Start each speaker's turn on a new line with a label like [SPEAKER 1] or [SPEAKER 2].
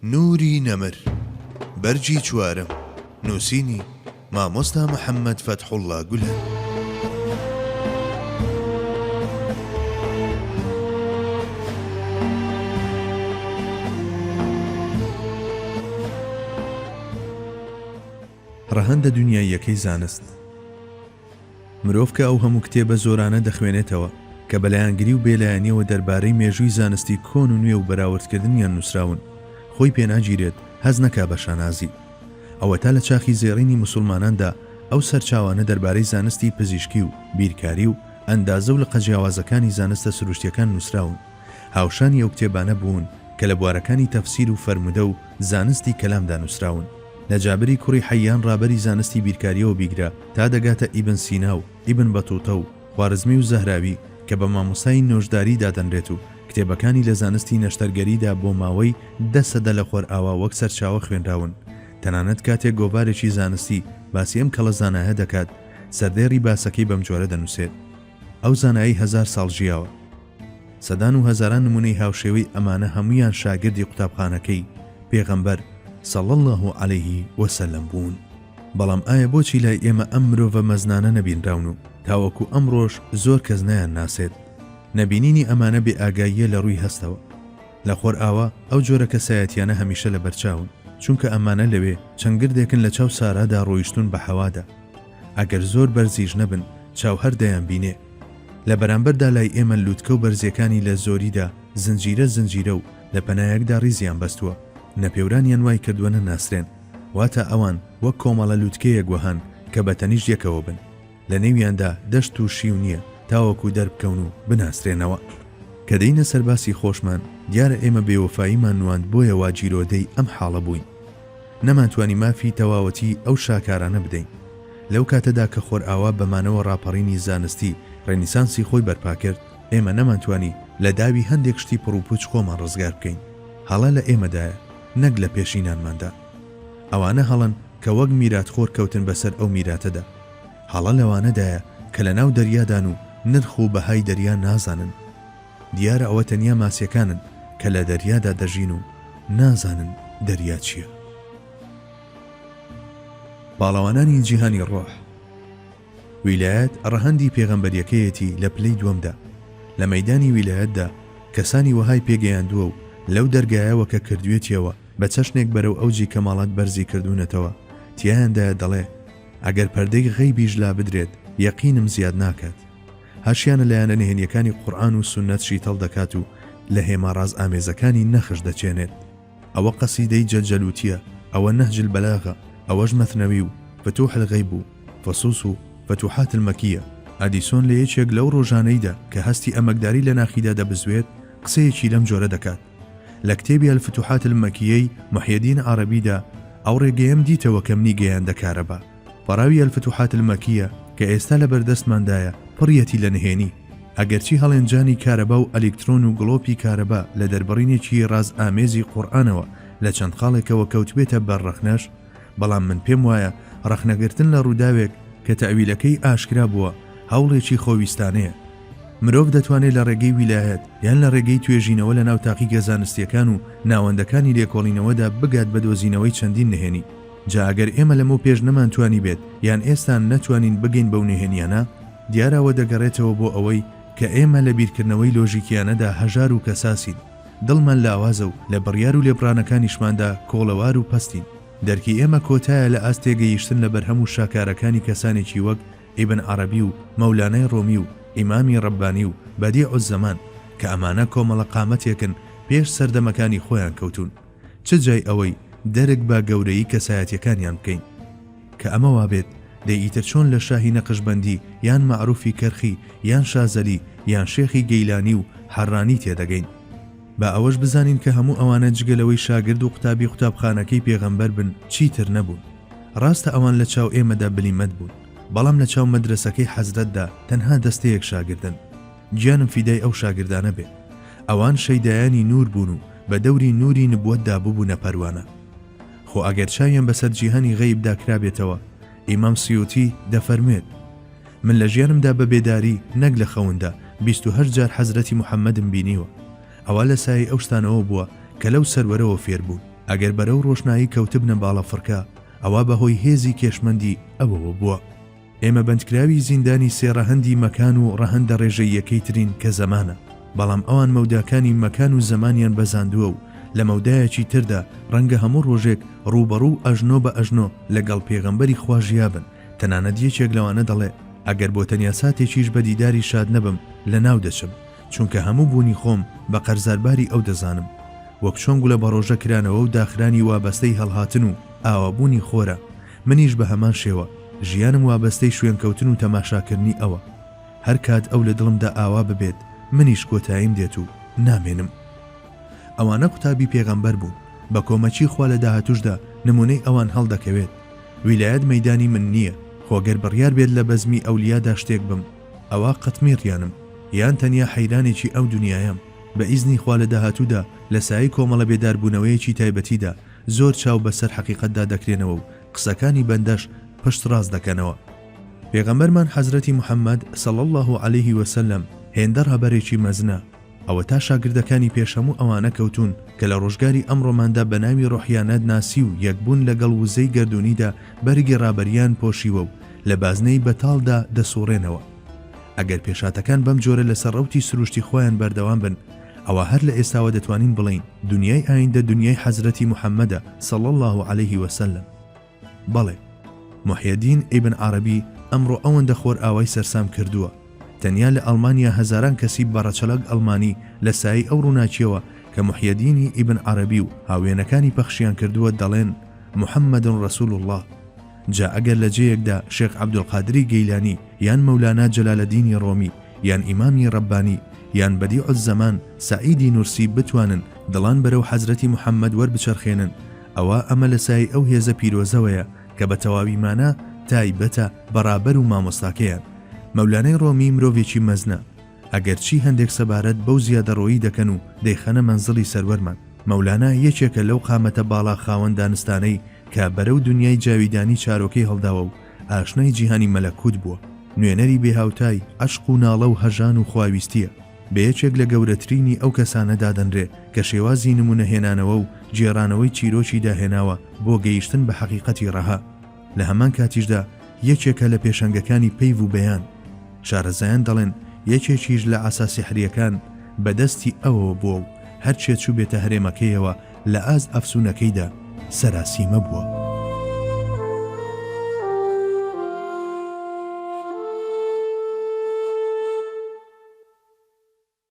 [SPEAKER 1] نوری نەمر، بەرگی چوارەم، نووسینی، مامۆستا محەممەد فەتحوڵڵا گولەن.
[SPEAKER 2] ڕەهەندە دونیاییەکەی زانست. مرۆڤ کە ئەو هەموو کتێبە زۆرانە دەخوێنێتەوە کە بە لایەنگری و بێلایەنیەوە دەربارەی مێژووی زانستی کۆن و نوێ و بەراوردکردنیان نووسراون، خۆی پێناگیرێت هەست نەکا بە شانازی. ئەوەتا لە چاخی زێڕینی موسوڵماناندا ئەو سەرچاوانە دەربارەی زانستی پزیشکی و بیرکاری و ئەندازە و لقە جیاوازەکانی زانستە سروشتیەکان نووسراون، هاوشانی ئەو کتێبانە بوون کە لە بوارەکانی تەفسیر و فەرموودە و زانستی کەلامدا نووسراون. لە جابری کوڕی حەییان ڕابەری زانستی بیرکارییەوە بیگرە تا دەگاتە ئیبن سینا و ئیبن بەتوتە و خوارزمی و زەهراوی کە بە مامۆستای نۆژداری دادەنرێت و کتێبەکانی لە زانستی نەشتەرگەریدا بۆ ماوەی دە سەدە لە خۆرئاوا وەک سەرچاوە خوێنراون. تەنانەت کاتێک گۆڤارێکی زانستی باسی ئەم کەڵە زانایە دەکات، سەردێڕی باسەکەی بەمجۆرە دەنووسێت، ئەو زانایەی هەزار ساڵ ژیاوە. سەدان و هەزاران نمونەی هاوشێوەی ئەمانە هەموویان شاگردی قوتابخانەکەی پێغەمبەر، صلی اللە علیه وسلم، بوون. بەڵام ئایا بۆچی لای ئێمە ئەم مرۆڤە مەزنانە نەبینراون و تاوەکو ئەمڕۆش زۆر کەس نایانناسێت؟ نەبینینی ئەمانە بێئاگاییە لە ڕووی هەستەوە. لە خۆرئاوا ئەو جۆرە کەسایەتیانە هەمیشە لەبەرچاون، چونکە ئەمانە لەوێ چەند گردێکن لە چاو سارادا ڕۆیشتوون بە حەوادا. ئەگەر زۆر بەرزیش نەبن چاو هەر دەیانبینێ. لە بەرامبەردا لای ئێمە لوتکە و بەرزیەکانی لە زۆریدا زنجیرە زنجیرە و لە پەنایەکدا ڕیزیان بەستووە، نەپێورانیان وای کردووە نەناسرێن، واتە ئەوان وەک کۆمەڵە لوتکەیەک وەهان کە بە تەنیشت یەکەوە بن، لە نێویاندا دەشت و شیو نییە تاوەکو دەربکەون و بناسرێنەوە. کە دێینە سەر باسی خۆشمان، دیارە ئێمە بێوەفاییمان نواند بۆیە وا گیرۆدەی ئەم حاڵە بووین. نەمانتوانی مافی تەواوەتی ئەو شاکارانە بدەین. لەو کاتەدا کە خۆرئاوا بە مانەوە ڕاپەڕینی زانستی ڕێنیسانسی خۆی بەرپا کرد، ئێمە نەمانتوانی لە داوی هەندێک شتی پڕوپوچ خۆمان ڕزگار بکەین. هەڵە لە ئێمەدایە نەک لە پێشینانماندا. ئەوانە هەڵەن کە وەک میراتخۆر کەوتن بەسەر ئەو میراتەدا. هەڵە لەوانەدایە کە لەناو دەریادان و نرخ و بەهای دەریا نازانن. دیارە ئەوە تەنیا ماسیەکانن کە لە دەریادا دەژین و نازانن دەریا چییە. پاڵەوانانی جیهانی ڕۆح. ویلایەت ڕەهەندی پێغەمبەریەکەیەتی لە پلەی دووەمدا. لە مەیدانی ویلایەتدا کەسانی وەهای پێگەیاندووە و لەو دەرگایەوە کە کردویەتیەوە بە چەشنێک بەرەو ئەوجی کەماڵات بەرزی کردوونەتەوە تیایاندایە دەڵێ ئەگەر پەردەی غەیبیش لابدرێت یەقینم زیاد ناکات. هەشیانە لایەنە نهێنیەکانی قورئان و سوننەت شیتەڵ دەکات و لە هێما ڕازئامێزەکانی نەخش دەچێنێت. ئەوە قەسیدەی جەلجەلوتیە، ئەوە نهج البلاغە، ئەوەش مەثنەوی و فتوح الغیب و فصوص و فتوحات المکیە. ئەدیسۆن لە یەکێک لەو ڕۆژانەیدا کە هەستی ئەمەکداری لە ناخیدا دەبزوێت، قسەیەکی لەم جۆرە دەکات. لە کتێبی الفتوحات المکیەی محیەدین عەرەبیدا ئەو ڕێگەیەم دیتەوە کە منی گەیاندە کارەبا. پەڕاوی الفتوحات المکیە کە ئێستا لە بەردەستماندایە پڕیەتی لە نهێنی. ئەگەرچی هەڵێنجانی کارەبا و ئەلیکترۆن و گڵۆپی کارەبا لە دەربڕینێکی ڕازئامێزی قورئانەوە لە چەند خاڵێکەوە کەوتبێتە بەر ڕەخنەش، بەڵام من پێم وایە ڕەخنەگرتن لە ڕووداوێک کە تەئویلەکەی ئاشکرا بووە هەوڵێکی خۆویستانەیە. مرۆڤ دەتوانێت لە ڕێگەی ویلایەت یان لە ڕێگەی توێژینەوە لە ناو تاقیگە زانستییەکان و ناوەندەکانی لێکۆڵینەوەدا بگات بە دۆزینەوەی چەندین نهێنی. جا ئەگەر ئێمە لەمەو پێش نەمانتوانیبێت یان ئێستا نەتوانین بگەین بەو نهێنیانە، دیارە ئەوە دەگەڕێتەوە بۆ ئەوەی کە ئێمە لە بیرکردنەوەی لۆژیکیانەدا هەژار و کەساسین، دڵمان لاوازە و لە بڕیار و لێبڕانەکانیشماندا کۆڵەوار و پەستین. دەرکی ئێمە کۆتایە لە ئاست تێگەیشتن لە بەرهەم و شاکارەکانی کەسانێکی وەک ئیبن عەرەبی و مەولانای ڕۆمی و ئیمامی ڕەبانی و بەدیع الزەمان کە ئەمانە کۆمەڵە قامەتێکن پێش سەردەمەکانی خۆیان کەوتوون. چ جای ئەوەی دەرک بە گەورەیی کەسایەتیەکانیان بکەین. کە ئەمە وابێت دەی ئیتر چۆن لە شاهی نەقشبەندی یان مەعروفی کەرخی یان شازەلی یان شێخی گەیلانی و حەرانی تێدەگەین؟ با ئەوەش بزانین کە هەموو ئەوانە جگە لەوەی شاگرد و قوتابی قوتابخانەکەی پێغەمبەر بن چیتر نەبوون. ڕاستە ئەوان لە چاو ئێمەدا بلیمەت بوون، بەڵام لە چاو مەدرەسەکەی حەزرەتدا تەنها دەستەیەک شاگردن. گیانم فیدای ئەو شاگردانە بێ. ئەوان شەیدایانی نوور بوون و بە دەوری نووری نبوەتدا ببوونە پەروانە. خۆ ئەگەر چاویان بەسەر جیهانی غەیبدا کرابێتەوە، ئیمام سیوطی دەفەرموێت، من لە ژیانمدا بە بێداری نەک لە خەوندا 28 جار حەزرەتی محەممەدم بینیوە. ئەوە لە سایەی ئەو شتانەوە بووە کە لەو سەروەرەوە فێر بوون. ئەگەر بەرەو ڕۆشنایی کەوتبنە باڵەفڕکە، ئەوا بە هۆی هێزی کێشمەندی ئەوەوە بووە. ئێمە بەندکراوی زیندانی سێ ڕەهەندی مەکان و ڕەهەندە ڕێژەییەکەی ترین کە زەمانە، بەڵام ئەوان مەوداکانی مەکان و زەمانیان بەزاندووە و لە مەودایەکی تردا ڕەنگە هەموو ڕۆژێک ڕووبەڕوو و ئەژنۆ بە ئەژنۆ لە گەڵ پێغەمبەری خوا ژیابن، تەنانەت یەکێک لەوانە دەڵێ، ئەگەر بۆ تەنیا ساتێکیش بە دیداری شاد نەبم لە ناو دەچم، چونکە هەموو بوونی خۆم بە قەرزارباری ئەو دەزانم. وەک چۆن گولە بەڕۆژە کرانەوە و داخرانی وابەستەی هەڵهاتن و ئاوابوونی خۆرە، منیش بە هەمان شێوە، ژیانم وابەستەی شوێنکەوتن و تەماشاکردنی ئەوە. هەر کات ئەو لە دڵمدا ئاوا ببێت، منیش کۆتاییم دێت و نامێنم. ئەوانە قوتابی پێغەمبەر بوون. بە کۆمەکی خوا لە داهاتووشدا نموونەی ئەوان هەڵدەکەوێت. ویلایەت مەیدانی من نییە، خۆ گەر بڕیار بێت لە بەزمی ئەولیادا شتێک بم، ئەوا قەتمیڕیانم، یان تەنیا حەیرانێکی ئەو دونیایەم. بە ئیزنی خوا لە داهاتوودا لە سایەی کۆمەڵە بێداربوونەوەیەکی تایبەتیدا زۆر چاو بە سەر حەقیقەتدا دەکرێنەوە و قسەکانی بەندەش پشت ڕاست دەکەنەوە. پێغەمبەرمان حەزرەتی محمد، صلی اللە علیه و سلم، هێندە ڕابەرێکی مەزنە، ئەوەتا شاگردەکانی پێش هەموو ئەوانە کەوتوون کە لە ڕۆژگاری ئەمڕۆماندا بە ناوی ڕۆحیانەت ناسی و یەکبوون لەگەڵ وزەی گەردوونیدا بەرگی ڕابەرییان پۆشیوە و لە بازنەی بەتاڵدا دەسوڕێنەوە. ئەگەر پێشهاتەکان بەم جۆرە لەسەر ڕەوتی سروشتی خۆیان بەردەوام بن، ئەوا هەر لە ئێستاوە دەتوانین بڵێین دونیای ئایندە دونیای حەزرەتی محەممەدە صلی اللە علیه وسلم. بەڵێ، محیەدین ئیبن عەرەبی ئەمڕۆ ئەوەندە خۆرئاوای سەرسام کردووە، تەنیا لە ئەڵمانیا هەزاران کەسی بە ڕەچەڵەک ئەڵمانی لە سایەی ئەو ڕووناکییەوە کە محیەدینی ئیبن عەرەبی و هاووێنەکانی پەخشیان کردووە دەڵێن محمد رسول اللە. جا ئەگەر لە جێیەکدا شێخ عەبدولقادری گەیلانی یان مەولانا جەلالەدینی ڕۆمی یان ئیمامی ڕەبانی یان بەدیع الزەمان سەعیدی نورسی بتوانن دڵان بەرەو حەزرەتی محەمەد وەربچەرخێنن ئەوا ئەمە لە سایەی ئەو هێزە پیرۆزەوەیە کە بە تەواوی مانا تایبەتە بە ڕابەر و مامۆستاکەیان. مەولانای ڕۆمی مرۆڤێکی مەزنە ئەگەرچی هەندێک سەبارەت بەو زیادەڕۆیی دەکەن و دەیخەنە مەنزڵی سەروەرمان. مەولانا یەکێکە لەو قامەتە باڵا خاوەن دانستانەی کە بەرەو دونیای جاویدانی چارۆکەی هەڵداوە و ئاشنای جیهانی مەلەکوت بووە. نوێنەری بێهاوتای عەشق و ناڵە و هەژان و خواویستییە. بە یەکێک لە گەورەترینی ئەو کەسانە دادەنرێ کە شێوازی نموونە هێنانەوە و گێڕانەوەی چیرۆکی داهێناوە بۆ گەیشتن بە حەقیقەتی ڕەها. لە هەمان کاتیشدا یەکێکە لە پێشەنگەکانی پەیڤ و بەیان. شارەزایان دەڵێن یەکێکیش لە عەسا سیحرییەکان بە دەستی ئەوەوە بووە و هەرچێ چووبێتە هەرێمەکەیەوە لە ئاست ئەفسوونەکەیدا سەراسیمە بووە.